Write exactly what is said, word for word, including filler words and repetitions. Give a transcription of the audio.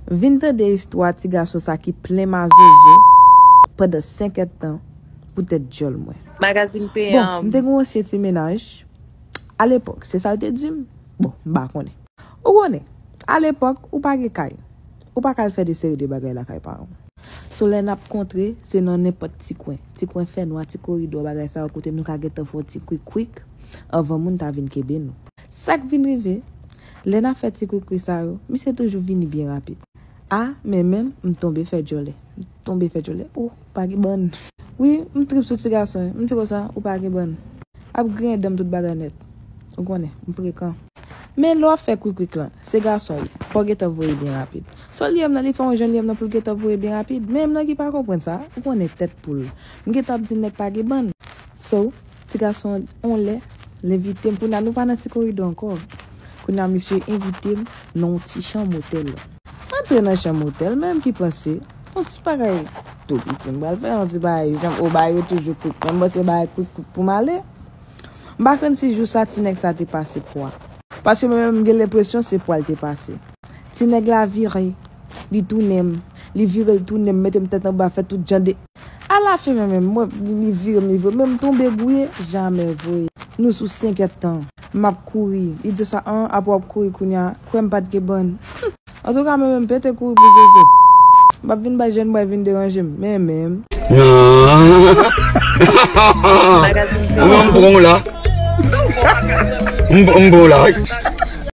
Vin tande istwa ti gason sa ki plen mazozo pandan senk èdtan poutèt djòl mwen. Magazin Bon, m te gen yon ansyen ti mennaj. Alepòk, se sa l te di m. Bon, m pa konnen. Ou konnen, alepòk, ou pa gen kay. Ou pa ka al fè de seri de bagay lakay paran w. So lè n ap kontre, se nan nenpòt ti kwen. Ti kwen fènwa, ti koridò, bagay sa yo kote nou ka gentan fè yon ti kwik kwik anvan moun ta vin kenbe nou. Sa k vin rive, lè n ap fè ti kwik kwik sa yo, misye toujou vini byen rapid. A, men menm, m tonbe fè djòlè. M tonbe fè djòlè. Oh, pa gen bann. Wi, m trip sou ti gason. M di konsa, ou pa gen bann. Ap griyen dan m tout bagay nèt. Ou konnen, m frekan. Men lè w ap fè kwik kwik lan, se gason w ye. Fò w gentan voye byen rapid. So li ye m nan, li fè yon jan li ye m nan pou l gentan voye byen rapid. Men m nan ki pa konprann sa, ou konnen tèt poul. M gentan ap di nèg pa gen bann. So, ti gason an, on lè, l envite m. Kounye a nou pa nan ti koridò ankò. Kounye a misye envite m nan yon ti chanm otèl. M antre nan chanm otèl, menm ki panse, yon ti bagay tou piti m pral fè, yon ti bagay, janm o bagay yo toujou kwik, men m panse bagay kwik kwik pou m ale. M pa konn si jou sa ti nèg sa te pase pwa. Paske mwen menm m gen lenpresyon se pwa l te pase. Ti nèg la vire, li tounen m, li vire l tounen m, mete m tèt anba, fè tout jan de. Alafen menm, mwen, li vire m, li vire m, men m tonbe gouye, jamè voye. Nou sou senk èdtan. M ap kouri. Li di sa, an, apre w ap kouri kounye a, kwè m pa t gen bann. Antouka, mwen menm, m pete kouri pou Jezi. M p ap vin bay jèn bway vin deranje m, men menm. Ou menm pran w la. M pran w la.